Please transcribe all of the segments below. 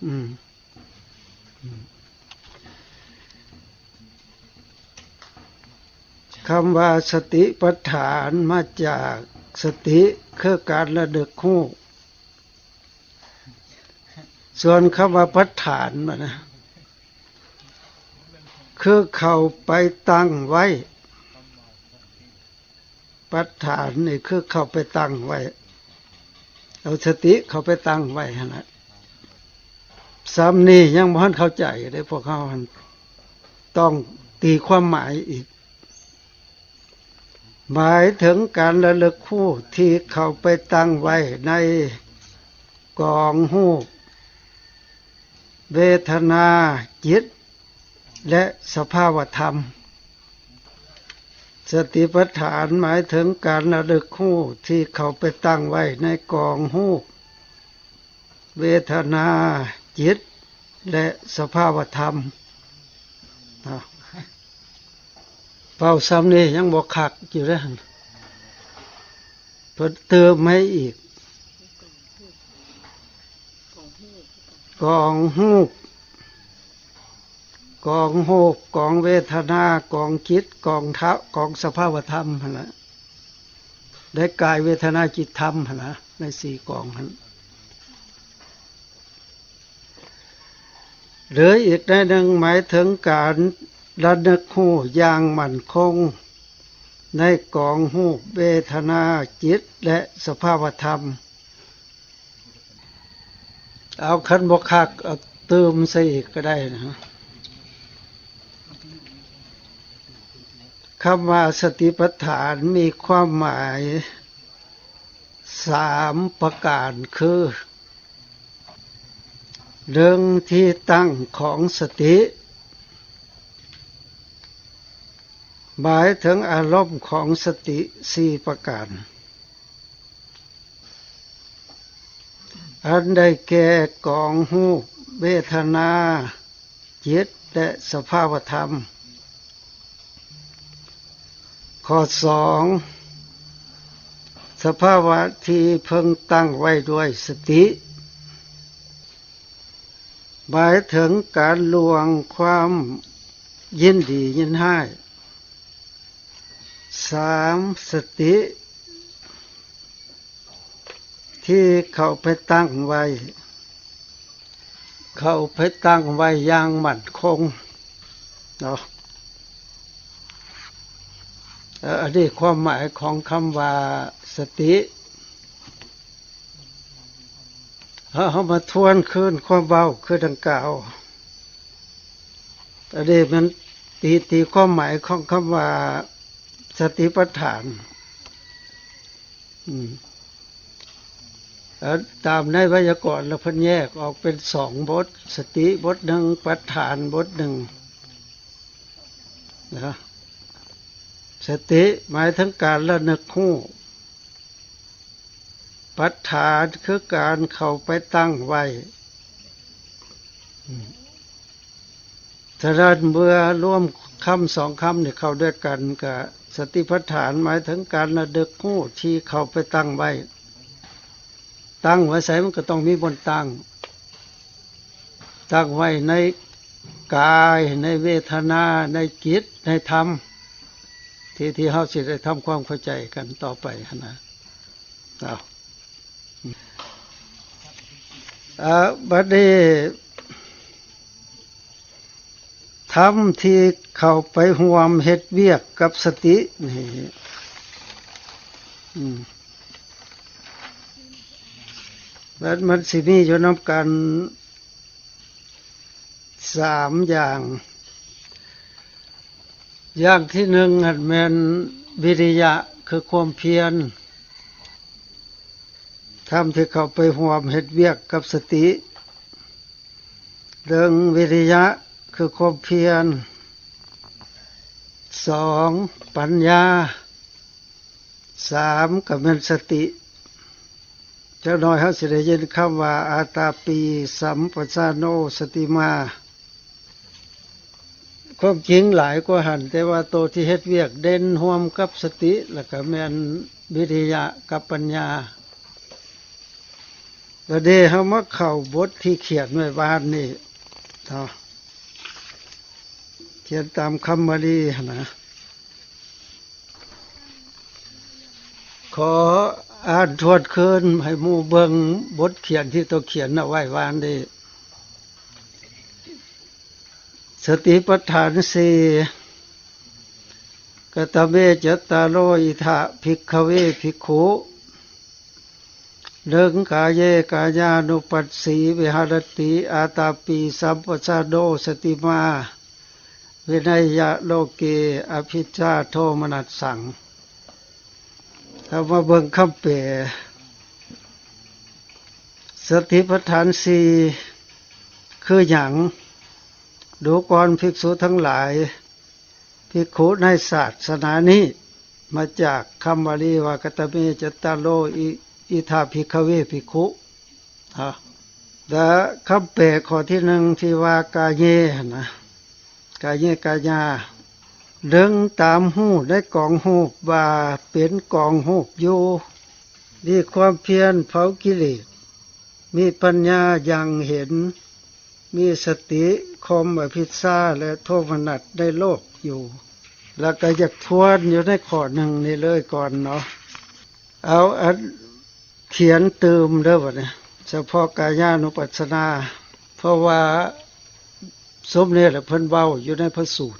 ອືມ ອືມ ຄຳວ່າສະຕິປັດຖານມາຈາກສະຕິ ຄືການລະລຶກຮູ້. ສ່ວນຄຳວ່າປັດຖານ ບັດນະ ຄືເຂົ້າໄປຕັ້ງໄວ້. ປັດຖານນີ້ຄືເຂົ້າໄປຕັ້ງໄວ້ ເອົາສະຕິເຂົ້າໄປຕັ້ງໄວ້ຫັ້ນລະ. ສ່ຳນີ້ຍັງບໍ່ທັນເຂົ້າໃຈເດ້ ພວກເຮົາຫັ້ນ ຕ້ອງຕີຄວາມໝາຍອີກ. ໝາຍເຖິງການລະລຶກຮູ້ທີ່ເຂົ້າໄປຕັ້ງໄວ້ໃນກອງຮູບ, ເວທະນາ, ຈິດ ແລະ ສະພາວະທຳ. ສະຕິປັດຖານໝາຍເຖິງການລະລຶກຮູ້ທີ່ເຂົ້າໄປຕັ້ງໄວ້ໃນກອງຮູບ, ເວທະນາ, ຈິດ ແລະ ສະພາວະທຳ. ເວົ້າສ່ຳນີ້ຍັງບໍ່ຄັກຢູ່ເດ້ ເພິ່ນເຕີມໃຫ້ອີກ ກອງຮູບ, ກອງຮູບ, ກອງເວທະນາ, ກອງຈິດ, ກອງທະ, ກອງສະພາວະທຳຫັ້ນລະ. ໄດ້ກາຍເວທະນາຈິດທຳຫັ້ນນະ ໃນສີ່ກອງຫັ້ນ. ຫຼືອີກໃນໜຶ່ງ ໝາຍເຖິງການລະນຶກຮູ້ຢ່າງໝັ້ນຄົງໃນກອງຮູບ, ເວທະນາ, ຈິດ ແລະ ສະພາວະທຳ. ເອົາ ຄັນບໍ່ຄັກ ເອົາຕື່ມໃສ່ອີກກໍໄດ້ນະ. ຄຳວ່າສະຕິປັດຖານມີຄວາມໝາຍສາມປະການ ຄື ໜຶ່ງ ທີ່ຕັ້ງຂອງສະຕິ ໝາຍເຖິງອາລົມຂອງສະຕິສີ່ປະການ ອັນໄດ້ແກ່ ກອງຮູບ, ເວທະນາ, ຈິດ ແລະ ສະພາວະທຳ. ຂໍ້ສອງ ສະພາວະທີ່ເພິ່ງຕັ້ງໄວ້ດ້ວຍສະຕິ ໝາຍເຖິງການລ່ວງຄວາມຍິນດີຍິນຮ້າຍ. ສາມ ສະຕິ ທີ່ເຂົ້າໄປຕັ້ງໄວ້, ເຂົ້າໄປຕັ້ງໄວ້ຢ່າງໝັ້ນຄົງເນາະ. ເອີ ອັນນີ້ຄວາມໝາຍຂອງຄຳວ່າສະຕິ. ເຮົາ ເຮົາມາທວນຄືນຄວາມເວົ້າຄືດັ່ງກ່າວ. ອັນນີ້ມັນຕີ ຕີຄວາມໝາຍຂອງຄຳວ່າສະຕິປັດຖານ. ອືມ ເອີ ຕາມໃນໄວຍາກອນລະເພິ່ນແຍກອອກເປັນສອງບົດ, ສະຕິບົດໜຶ່ງ, ປັດຖານບົດໜຶ່ງນະ. ສະຕິໝາຍເຖິງການລະນຶກຮູ້. ປັດຖານຄືການເຂົ້າໄປຕັ້ງໄວ້. ສະນັ້ນ ເມື່ອລວມຄຳສອງຄຳນີ້ເຂົ້າດ້ວຍກັນ ກະສະຕິປັດຖານໝາຍເຖິງການລະນຶກຮູ້ທີ່ເຂົ້າໄປຕັ້ງໄວ້. ຕັ້ງໄວ້ໃສ ມັນກໍຕ້ອງມີບ່ອນຕັ້ງ. ຕັ້ງໄວ້ໃນກາຍ, ໃນເວທະນາ, ໃນຈິດ, ໃນທຳ ທີ່ ທີ່ເຮົາຊິໄດ້ທຳຄວາມເຂົ້າໃຈກັນຕໍ່ໄປຫັ້ນນະ. ເອົາ ເອີ ບັດນີ້ທຳທີ່ເຂົ້າໄປຮ່ວມເຮັດວຽກກັບສະຕິນີ້ ອືມ ແມ່ນມັນຊິມີຢູ່ນຳກັນ ສາມຢ່າງ. ຢ່າງທີໜຶ່ງຫັ້ນແມ່ນວິລິຍະ ຄືຄວາມພຽນ. ທຳທີ່ເຂົ້າໄປຮ່ວມເຮັດວຽກກັບສະຕິ ໜຶ່ງ ວິລິຍະ ຄືຄວາມພຽນ, ສອງ ປັນຍາ, ສາມ ກໍແມ່ນສະຕິ. ຈັກໜ້ອຍເຮົາຊິໄດ້ຍິນຄຳວ່າ ອາຕາປີ ສຳປະຊາໂນ ສະຕິມາ. ຄວາມຈິງຫຼາຍກວ່າຫັ້ນ, ແຕ່ວ່າໂຕທີ່ເຮັດວຽກເດັ່ນຮ່ວມກັບສະຕິ ແລ້ວກໍແມ່ນວິລິຍະກັບປັນຍາ. ບາດນີ້ເຮົາມາເຂົ້າບົດທີ່ຂຽນໄວ້ວານນີ້ເນາະ, ຂຽນຕາມຄຳບາລີຫັ້ນນະ. ຂໍອ່ານທວນຄືນໃຫ້ໝູ່ເບິ່ງບົດຂຽນທີ່ໂຕຂຽນເອົາໄວ້ວານນີ້. ສະຕິປັດຖານສີ່. ກະຕະເມ ຈັດຕາໂລ ອິທະ ພິກຂະເວ ພິກຂຸ. ໜຶ່ງ ກາເຍ ກາຍານຸປັດສີ ວິຫາຣະຕິ ອາຕາປິ ສຳປະຊາໂນ ສະຕິມາ ວິໄນຍະໂລເກ ອະພິດຊາໂທມະນັດສັງ. ເຮົາມາເບິ່ງຄຳແປ. ສະຕິປັດຖານສີ່ຄືຫຍັງ? ດູກ່ອນ ພິກສຸທັງຫຼາຍ, ພິກຂຸໃນສາສະໜານີ້ ມາຈາກຄຳບາລີວ່າ ກະຕະເມ ຈັດຕາໂລ ອິ ອິທະ ພິກຂະເວ ພິກຂຸ. ເນາະ ແລະ ຄຳແປຂໍ້ທີໜຶ່ງທີ່ວ່າກາເຍຫັ້ນນະ, ກາເຍ ກາຍາ, ເບິ່ງຕາມຮູ້ໃນກອງຮູບວ່າເປັນກອງຮູບຢູ່, ມີຄວາມພຽນເຜົາກິເລດ, ມີປັນຍາຍັງເຫັນ, ມີສະຕິຂົ່ມອະພິດຊາ ແລະ ໂທມະນັດໃນໂລກຢູ່. ແລ້ວກໍຢາກທວນຢູ່ໃນຂໍ້ໜຶ່ງນີ້ເລີຍກ່ອນເນາະ. ເອົາອັນ ຂຽນຕື່ມເດີບັດນີ້ ສະເພາະກາຍານຸປັດສະນາ, ເພາະວ່າສົມນີ້ແຫຼະເພິ່ນເວົ້າຢູ່ໃນພະສູດ.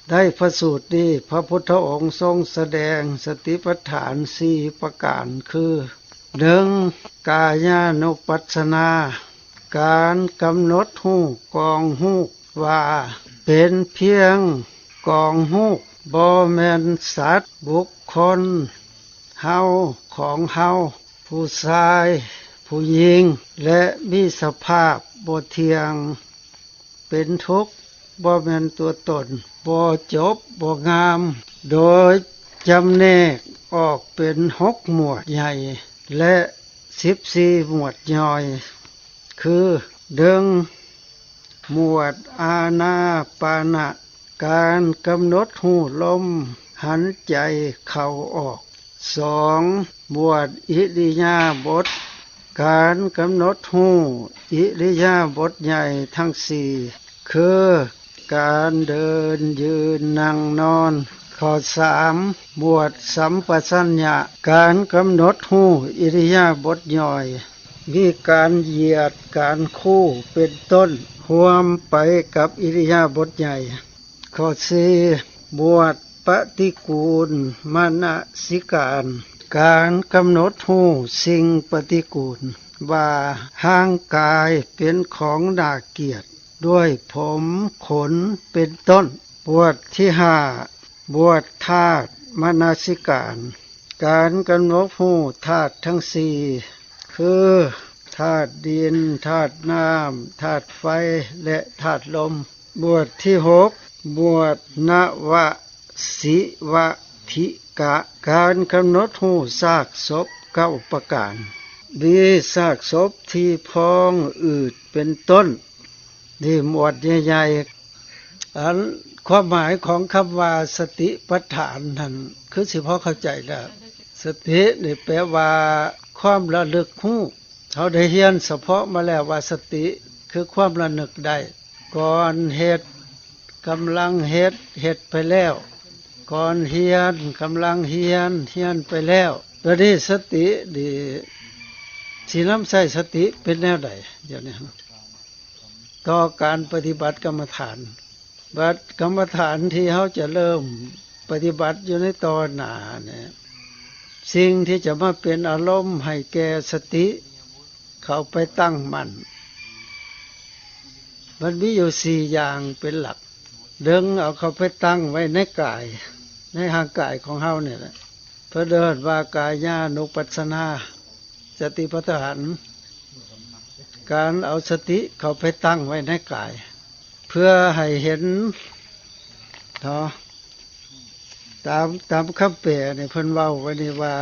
ໃນພະສູດນີ້ ພະພຸດທະອົງຊົງສະແດງສະຕິປັດຖານສີ່ປະການ ຄື ໜຶ່ງ ກາຍານຸປັດສະນາ, ການກຳນົດຮູ້ກອງຮູບວ່າເປັນພຽງກອງຮູບ, ບໍ່ແມ່ນສັດ, ບຸກຄົນ, ເຮົາ, ຂອງເຮົາ, ຜູ້ຊາຍ, ຜູ້ຍິງ ແລະ ມີສະພາບບໍ່ທ່ຽງ, ເປັນທຸກ, ບໍ່ແມ່ນຕົວຕົນ, ບໍ່ຈົບ, ບໍ່ງາມ, ໂດຍຈຳແນກອອກເປັນຫົກໝວດໃຫຍ່ ແລະ ສິບສີ່ໝວດຍ່ອຍ ຄື ໜຶ່ງ ໝວດອານາປານະ, ການກຳນົດຮູ້ລົມຫາຍໃຈເຂົ້າອອກ. ສອງ ໝວດອິລິຍາບົດ, ການກຳນົດຮູ້ອິລິຍາບົດໃຫຍ່ທັງສີ່ ຄື ການເດີນ, ຢືນ, ນັ່ງ, ນອນ. ຂໍ້ສາມ ໝວດສຳປະຊັນຍະ, ການກຳນົດຮູ້ອິລິຍາບົດຍ່ອຍ, ມີການຢຽດ, ການຄູ່ ເປັນຕົ້ນ, ຮ່ວມໄປກັບອິລິຍາບົດໃຫຍ່. ຂໍ້ສີ່ ໝວດປະຕິກູນມະນະສິການ, ການກຳນົດຮູ້ສິ່ງປະຕິກູນວ່າຮ່າງກາຍເປັນຂອງໜ້າກຽດ ດ້ວຍຜົມ, ຂົນ ເປັນຕົ້ນ. ໝວດທີຫ້າ ໝວດທາດມະນະສິການ, ການກຳນົດຮູ້ທາດທັງສີ່ ຄື ທາດດິນ, ທາດນ້ຳ, ທາດໄຟ ແລະ ທາດລົມ. ໝວດທີຫົກ ໝວດນະວະສິວະທິກະ, ການກຳນົດຮູ້ຊາກສົບເກົ້າປະການ, ມີຊາກສົບທີ່ພອງອືດເປັນຕົ້ນ. ນີ້ໝວດໃຫຍ່ໆ. ອັນຄວາມໝາຍຂອງຄຳວ່າສະຕິປັດຖານນັ້ນ ຄືຊິພໍເຂົ້າໃຈແລ້ວ. ສະຕິນີ້ແປວ່າຄວາມລະລຶກຮູ້. ເຮົາໄດ້ຮຽນສະເພາະມາແລ້ວວ່າສະຕິຄືຄວາມລະນຶກໄດ້. ກ່ອນເຮັດ, ກຳລັງເຮັດ, ເຮັດໄປແລ້ວ. ກ່ອນຮຽນ, ກຳລັງຮຽນ, ຮຽນໄປແລ້ວ. ບັດນີ້ສະຕິນີ້ ຊິນຳໃຊ້ສະຕິເປັນແນວໃດ? ດຽວນີ້ ຕໍ່ການປະຕິບັດກຳມະຖານ. ບັດກຳມະຖານທີ່ເຮົາຈະເລີ່ມປະຕິບັດຢູ່ໃນຕໍ່ໜ້ານີ້ ສິ່ງທີ່ຈະມາເປັນອາລົມໃຫ້ແກ່ສະຕິເຂົ້າໄປຕັ້ງໝັ້ນ ມັນມີຢູ່ສີ່ຢ່າງເປັນຫຼັກ. ໜຶ່ງ ເອົາເຂົ້າໄປຕັ້ງໄວ້ໃນກາຍ, ໃນຮ່າງກາຍຂອງເຮົານີ້ແຫຼະ. ເພິ່ນເອີ້ນວ່າກາຍານຸປັດສະນາສະຕິປັດຖານ, ການເອົາສະຕິເຂົ້າໄປຕັ້ງໄວ້ໃນກາຍ ເພື່ອໃຫ້ເຫັນເນາະ. ຕາມ, ຕາມຄຳແປນີ້ເພິ່ນເວົ້າໄວ້ນີ້ວ່າ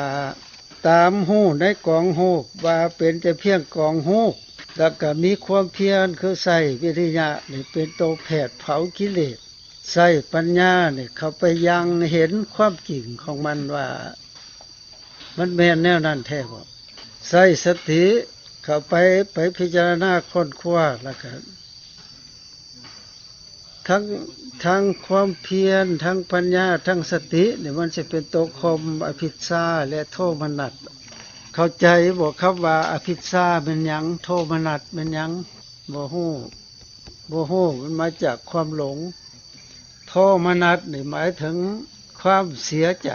ຕາມຮູ້ໃນກອງຮູບວ່າເປັນແຕ່ພຽງກອງຮູບ, ແລ້ວກໍມີຄວາມພຽນ ຄືໃຊ້ວິລິຍະນີ້ເປັນໂຕແຜດເຜົາກິເລດ. ໃຊ້ປັນຍານີ້ເຂົ້າໄປຍັງເຫັນຄວາມຈິງຂອງມັນວ່າ ມັນແມ່ນແນວນັ້ນແທ້ບໍ່? ໃຊ້ສະຕິ ເຂົ້າໄປ ໄປພິຈາລະນາຄົ້ນຄວ້າ ແລ້ວກະທັງ ທັງຄວາມພຽນ ທັງປັນຍາ ທັງສະຕິນີ້ ມັນຊິເປັນໂຕຂົ່ມອະພິດຊາ ແລະ ໂທມະນັດ. ເຂົ້າໃຈບໍ່ຄຳວ່າອະພິດຊາແມ່ນຫຍັງ? ໂທມະນັດແມ່ນຫຍັງ? ບໍ່ຮູ້ ບໍ່ຮູ້. ມັນມາຈາກຄວາມຫຼົງ. ໂທມະນັດນີ້ໝາຍເຖິງຄວາມເສຍໃຈ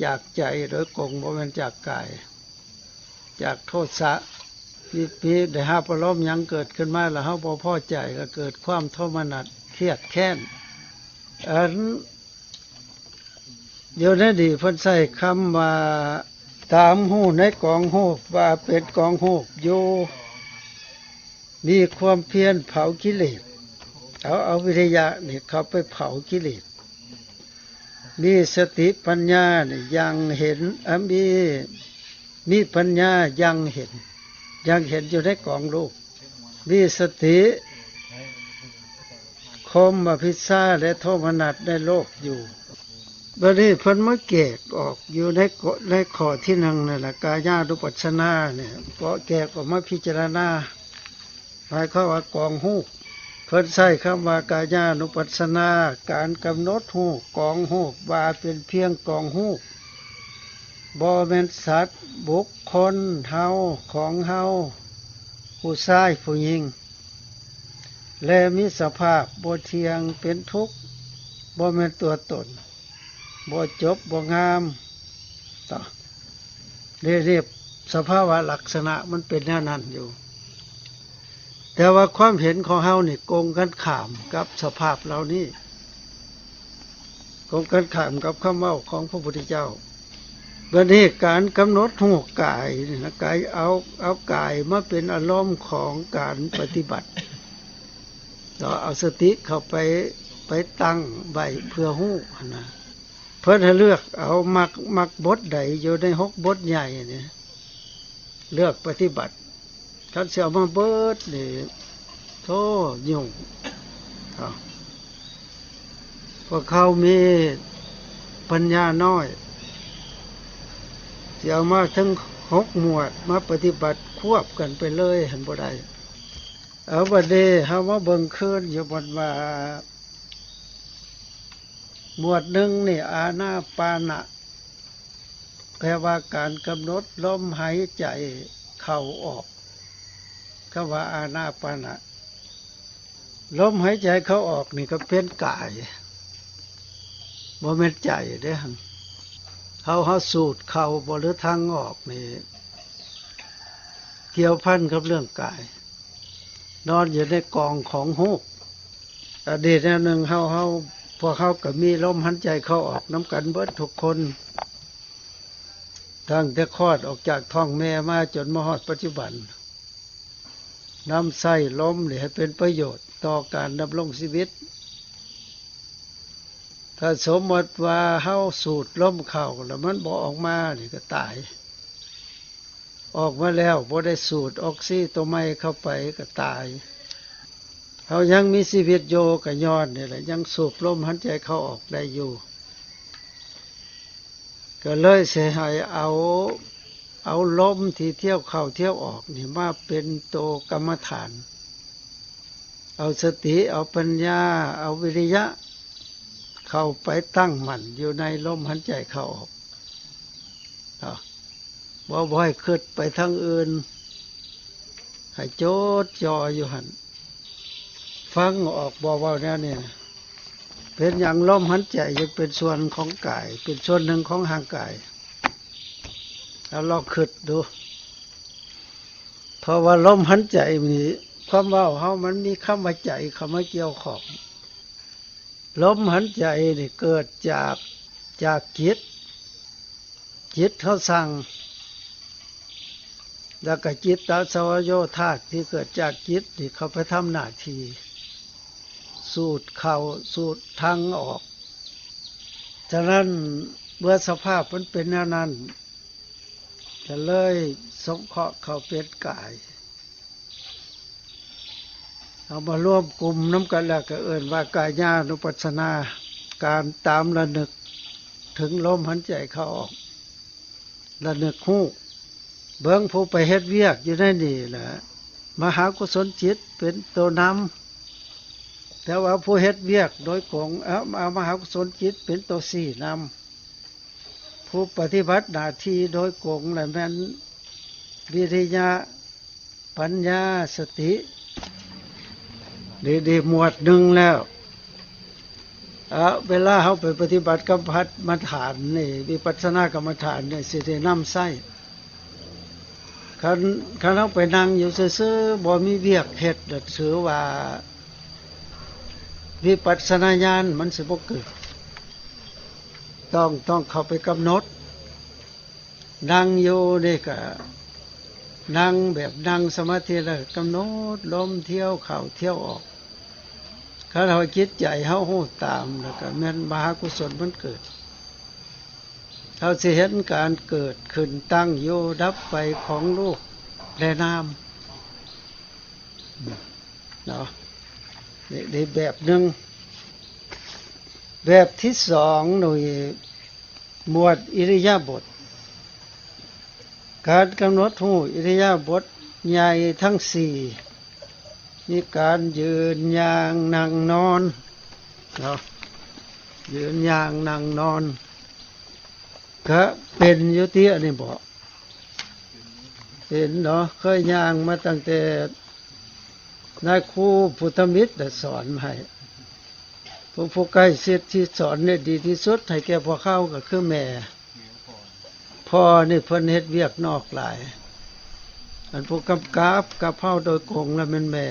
ຈາກໃຈໂດຍກົງ ບໍ່ແມ່ນຈາກກາຍ. ຈາກໂທສະ ມີ ມີ ໄດ້ຮັບອາລົມຫຍັງເກີດຂຶ້ນມາ ແລ້ວເຮົາບໍ່ພໍໃຈ ກໍເກີດຄວາມໂທມະນັດ ຄຽດແຄ້ນ. ອັນ ຢູ່ໃນນີ້ເພິ່ນໃຊ້ຄຳວ່າ ຕາມຮູ້ໃນກອງຮູບວ່າເປັນກອງຮູບຢູ່ ມີຄວາມພຽນເຜົາກິເລດ. ເອົາ ເອົາວິລິຍະນີ້ເຂົ້າໄປເຜົາກິເລດ. ມີສະຕິປັນຍານີ້ຍັ່ງເຫັນ ອະ ມີ ມີປັນຍາຍັ່ງເຫັນ ຍັ່ງເຫັນຢູ່ໃນກອງຮູບ. ມີສະຕິ ຂົ່ມອະພິດຊາ ແລະ ໂທມະນັດໃນໂລກຢູ່. ບັດນີ້ເພິ່ນມາແກກອອກຢູ່ໃນ ໃນຂໍ້ທີໜຶ່ງນັ້ນລະ ກາຍານຸປັດສະນານີ້ ກໍແກກອອກມາພິຈາລະນາ ໝາຍຄວາມວ່າກອງຮູບ. ເພິ່ນໃຊ້ຄຳວ່າກາຍານຸປັດສະນາ ການກຳນົດຮູ້ກອງຮູບວ່າເປັນພຽງກອງຮູບ ບໍ່ແມ່ນສັດ ບຸກຄົນ ເຮົາ ຂອງເຮົາ ຜູ້ຊາຍ ຜູ້ຍິງ ແລະ ມີສະພາບບໍ່ທ່ຽງ ເປັນທຸກ ບໍ່ແມ່ນຕົວຕົນ ບໍ່ຈົບ ບໍ່ງາມ ເນາະ. ເລ ເລ ສະພາວະລັກສະນະມັນເປັນແນວນັ້ນຢູ່ ແຕ່ວ່າຄວາມເຫັນຂອງເຮົານີ້ກົງກັນຂ້າມກັບສະພາບເຫຼົ່ານີ້ ກົງກັນຂ້າມກັບຄຳເວົ້າຂອງພະພຸດທະເຈົ້າ. ບັດນີ້ການກຳນົດຮູ້ກາຍນີ້ນະ ກາຍເອົາ ເອົາກາຍມາເປັນອາລົມຂອງການປະຕິບັດ ເນາະ ເອົາສະຕິເຂົ້າໄປ ໄປຕັ້ງໄວ້ເພື່ອຮູ້ຫັ້ນນະ. ເພິ່ນໃຫ້ເລືອກເອົາ ມັກ ມັກບົດໃດຢູ່ໃນຫົກບົດໃຫຍ່ນີ້ ເລືອກປະຕິບັດ. ຄັນຊິເອົາມາເບິດນີ້ ໂທ້ ຫຍຸ້ງ. ເອົາ ພວກເຂົາມີປັນຍານ້ອຍ ຊິເອົາມາເຖິງຫົກໝວດ ມາປະຕິບັດຄວບກັນໄປເລີຍ ຫັ້ນບໍ່ໄດ້. ເອົາ ບັດນີ້ເຮົາມາເບິ່ງຄືນຢູ່ ບ່ອນວ່າ ໝວດໜຶ່ງນີ້ ອານາປານະ ແປວ່າການກຳນົດລົມຫາຍໃຈເຂົ້າອອກ. ຄຳວ່າອານາປານະ ລົມຫາຍໃຈເຂົ້າອອກນີ້ກໍເປັນກາຍ ບໍ່ແມ່ນໃຈເດ້. ເຮົາ ເຮົາສູດເຂົ້າບໍ່ ຫຼື ທາງອອກນີ້ ກ່ຽວພັນກັບເລື່ອງກາຍ ນອນຢູ່ໃນກອງຂອງຮູບ. ອະດີດແນວໜຶ່ງ ເຮົາ ເຮົາ ພວກເຮົາກໍມີລົມຫາຍໃຈເຂົ້າອອກນຳກັນເບິດທຸກຄົນ ຕັ້ງແຕ່ຄອດອອກຈາກທ້ອງແມ່ມາຈົນມາຮອດປັດຈຸບັນ ນຳໃຊ້ລົມນີ້ໃຫ້ເປັນປະໂຫຍດຕໍ່ການດຳລົງຊີວິດ. ຖ້າສົມມຸດວ່າເຮົາສູດລົມເຂົ້າແລ້ວມັນບໍ່ອອກມານີ້ກໍຕາຍ. ອອກມາແລ້ວບໍ່ໄດ້ສູດອອກຊີໂຕໃໝ່ເຂົ້າໄປກໍຕາຍ. ເຮົາຍັງມີຊີວິດຢູ່ກໍຍ້ອນນີ້ແຫຼະ ຍັງສູບລົມຫາຍໃຈເຂົ້າອອກໄດ້ຢູ່. ກໍເລີຍຊິໃຫ້ເອົາ ເອົາລົມທີ່ທຽວເຂົ້າທຽວອອກນີ້ມາເປັນໂຕກຳມະຖານ. ເອົາສະຕິ ເອົາປັນຍາ ເອົາວິລິຍະ ເຂົ້າໄປຕັ້ງໝັ້ນຢູ່ໃນລົມຫາຍໃຈເຂົ້າອອກເນາະ. ບໍ່ ບໍ່ໃຫ້ຄິດໄປທາງອື່ນ ໃຫ້ຈົດຈ່ອງຢູ່ຫັ້ນ. ຟັງອອກບໍ່ ເວົ້າແນວນີ້ນະ? ເປັນຫຍັງລົມຫາຍໃຈຈຶ່ງເປັນສ່ວນຂອງກາຍ ເປັນສ່ວນໜຶ່ງຂອງຮ່າງກາຍ? ເອົາລອງຄິດດູ. ເພາະວ່າລົມຫາຍໃຈນີ້ ຄວາມເວົ້າເຮົາມັນມີຄຳວ່າໃຈເຂົ້າມາກ່ຽວຂ້ອງ. ລົມຫາຍໃຈນີ້ເກີດຈາກ ຈາກຈິດ ຈິດເຮົາສັ່ງ ແລ້ວກໍຈິດຕະສະວະໂຍທາດທີ່ເກີດຈາກຈິດນີ້ເຂົ້າໄປທຳໜ້າທີ່ ສູດເຂົ້າ ສູດທາງອອກ. ສະນັ້ນ ເມື່ອສະພາບມັນເປັນແນວນັ້ນ ກໍເລີຍສົງເຄາະເຂົ້າເປັນກາຍ. ເອົາມາລວມກຸ່ມນຳກັນແລ້ວກໍເອີ້ນວ່າກາຍານຸປັດສະນາ, ການຕາມລະນຶກເຖິງລົມຫາຍໃຈເຂົ້າອອກ, ລະນຶກຮູ້ ເບິ່ງຜູ້ໄປເຮັດວຽກຢູ່ໃນນີ້ລະ ມະຫາກຸສົນຈິດເປັນໂຕນຳ, ແຕ່ວ່າຜູ້ເຮັດວຽກໂດຍກົງ ເອົາ ເອົາມະຫາກຸສົນຈິດເປັນໂຕຊີ້ນຳ. ຜູ້ປະຕິບັດໜ້າທີ່ໂດຍກົງລະແມ່ນວິລິຍະ ປັນຍາ ສະຕິ ນີ້ ນີ້ໝວດໜຶ່ງແລ້ວ. ເອີ ເວລາເຮົາໄປປະຕິບັດກຳມະຖານນີ້ ວິປັດສະນາກຳມະຖານນີ້ ຊິໄດ້ນຳໃຊ້. ຄັນ ຄັນເຮົາໄປນັ່ງຢູ່ຊື່ໆ ບໍ່ມີວຽກເຮັດ ຖືວ່າວິປັດສະນາຍານມັນຊິບໍ່ເກີດ. ຕ້ອງ ຕ້ອງເຂົ້າໄປກຳນົດ. ນັ່ງຢູ່ນີ້ກະນັ່ງແບບນັ່ງສະມາທິ ແລ້ວກຳນົດລົມທ່ຽວເຂົ້າທ່ຽວອອກ. ຄັນເຮົາຈິດໃຈເຮົາຮູ້ຕາມ ແລ້ວກະແມ່ນມະຫາກຸສົນມັນເກີດ. ເຮົາຊິເຫັນການເກີດຂຶ້ນ, ຕັ້ງຢູ່, ດັບໄປຂອງຮູບ ແລະ ນາມເນາະ. ນີ້ ນີ້ແບບໜຶ່ງ. ແບບທີສອງ ໜ່ວຍ ໝວດອິລິຍາບົດ. ການກຳນົດຮູ້ອິລິຍາບົດໃຫຍ່ທັງສີ່ ມີການຢືນ, ຍ່າງ, ນັ່ງ, ນອນເນາະ. ຢືນ, ຍ່າງ, ນັ່ງ, ນອນ ກະເປັນຢູ່ຕິ ອັນນີ້ບໍ? ເປັນເນາະ, ເຄີຍຍ່າງມາຕັ້ງແຕ່ນາຍຄູພຸດທະມິດນະສອນໃຫ້. ຜູ້ ຜູ້ໃກ້ຊິດທີ່ສອນໄດ້ດີທີ່ສຸດໃຫ້ແກ່ພວກເຮົາກໍຄືແມ່. ພໍ່ນີ້ເພິ່ນເຮັດວຽກນອກຫຼາຍ. ອັນຜູ້ກຳກັບກັບເຮົາໂດຍກົງລະແມ່ນແມ່.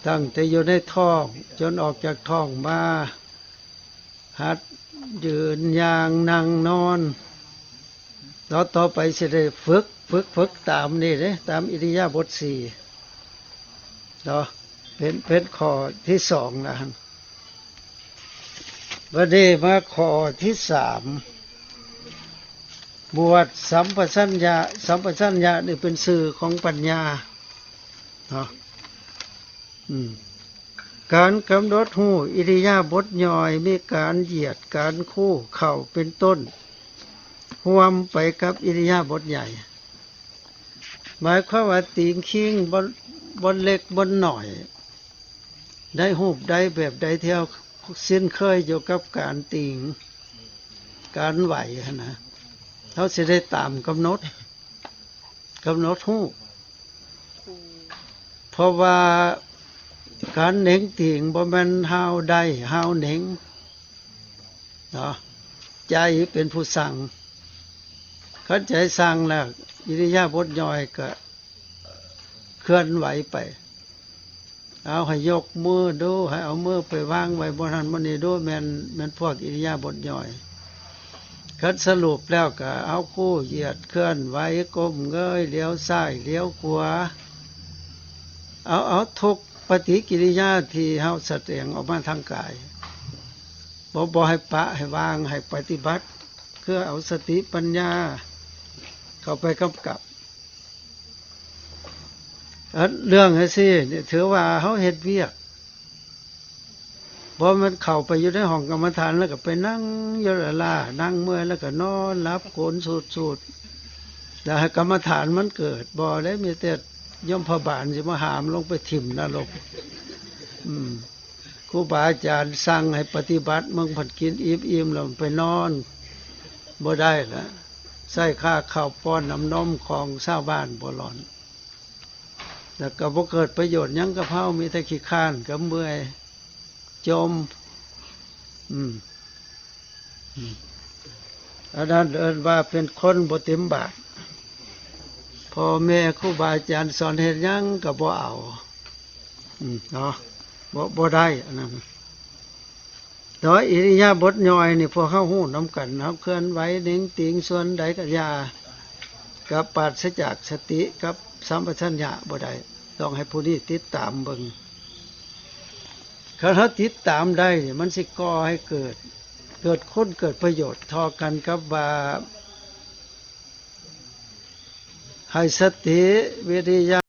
ຕັ້ງແຕ່ຢູ່ໃນທ້ອງ ຈົນອອກຈາກທ້ອງມາ ຫັດຢືນ, ຍ່າງ, ນັ່ງ, ນອນ. ແລ້ວຕໍ່ໄປຊິໄດ້ຝຶກ, ຝຶກ, ຝຶກຕາມນີ້ເດ້, ຕາມອິລິຍາບົດສີ່ເນາະ. ເປັນ, ເປັນຂໍ້ທີສອງລະຫັ້ນ. ບັດນີ້ມາຂໍ້ທີສາມ ໝວດສຳປະຊັນຍະ. ສຳປະຊັນຍະນີ້ເປັນຊື່ຂອງປັນຍາເນາະ. ອືມ ການກຳນົດຮູ້ອິລິຍາບົດຍ່ອຍ ມີການຢຽດ, ການຄູ່ເຂົ້າເປັນຕົ້ນ ຮ່ວມໄປກັບອິລິຍາບົດໃຫຍ່. ໝາຍຄວາມວ່າຕີງຄີງ ບ່ອນ ບ່ອນເລັກບ່ອນໜ້ອຍ ໃນຮູບໃດແບບໃດທີ່ເຮົາຊິນເຄີຍຢູ່ກັບການຕີງ ການໄຫວຫັ້ນນະ, ເຮົາຊິໄດ້ຕາມກຳນົດ ກຳນົດຮູ້. ເພາະວ່າການເໜັງຕີງບໍ່ແມ່ນເຮົາໄດ້ເຮົາເໜັງເນາະ, ໃຈເປັນຜູ້ສັ່ງ. ຄັນໃຈສັ່ງແລ້ວ ອິລິຍາບົດຍ່ອຍກະເຄື່ອນໄຫວໄປ. ເອົາ ໃຫ້ຍົກມືດູ, ໃຫ້ເອົາມືໄປວາງໄວ້ບ່ອນຫັ້ນບ່ອນນີ້ດູ, ແມ່ນ, ແມ່ນພວກອິລິຍາບົດຍ່ອຍ. ຄັນສະຫຼຸບແລ້ວກະເອົາຄູ່ຢຽດ, ເຄື່ອນໄຫວ, ກົ້ມເງີຍ, ຫຼຽວຊ້າຍ, ຫຼຽວຂວາ. ເອົາ, ເອົາທຸກປະຕິກິລິຍາທີ່ເຮົາສະແດງອອກມາທາງກາຍ. ບໍ່, ບໍ່ໃຫ້ປະ, ໃຫ້ວາງ, ໃຫ້ປະຕິບັດ, ຄືເອົາສະຕິປັນຍາເຂົ້າໄປກຳກັບ. ອັນເລື່ອງຈັ່ງຊີ້ນີ້ ຖືວ່າເຮົາເຮັດວຽກ, ບໍ່ແມ່ນເຂົ້າໄປຢູ່ໃນຫ້ອງກຳມະຖານ ແລ້ວກໍໄປນັ່ງຢູ່ລ້າໆ, ນັ່ງເມື່ອຍແລ້ວກໍນອນຫຼັບ ໂກນສູດໆ ແລ້ວໃຫ້ກຳມະຖານມັນເກີດ. ບໍ່ເດ້, ມີແຕ່ຍົມພະບານຊິມາຫາມລົງໄປຖິ້ມນະລົກ. ອືມ. ຄູບາອາຈານສັ່ງໃຫ້ປະຕິບັດ, ມຶງພັດກິນອີ່ມໆແລ້ວໄປນອນ, ບໍ່ໄດ້ລະ. ໃຊ້ຄ່າເຂົ້າປ້ອນນ້ຳນົມຂອງຊາວບ້ານບໍ່ຫຼອນ, ແລ້ວກໍບໍ່ເກີດປະໂຫຍດຫຍັງກັບເຮົາ, ມີແຕ່ຂີ້ຄ້ານກັບເມື່ອຍ, ຈົ່ມ. ອືມ. ອືມ ອັນນັ້ນເອີ້ນວ່າເປັນຄົນບໍ່ເຕັມບາດ. ພໍ່ແມ່ຄູບາອາຈານສອນເຮັດຫຍັງກໍບໍ່ເອົາ ອືມ ເນາະ, ບໍ່, ບໍ່ໄດ້ອັນນັ້ນ. ແຕ່ວ່າອິລິຍາບົດຍ່ອຍນີ້ ພວກເຮົາຮູ້ນຳກັນ, ເຮົາເຄື່ອນໄຫວເໜັງຕີງສ່ວນໃດກໍຢ່າ, ກໍປາສະຈາກສະຕິກັບສຳປະຊັນຍະບໍ່ໄດ້, ຕ້ອງໃຫ້ຜູ້ນີ້ຕິດຕາມເບິ່ງ. ຄັນເຮົາຕິດຕາມໄດ້ນີ້ ມັນຊິກໍ່ໃຫ້ເກີດ, ເກີດຄຸນເກີດປະໂຫຍດເທົ່າກັນກັບວ່າ ໃຫ້ສະຕິ ວິລິຍະ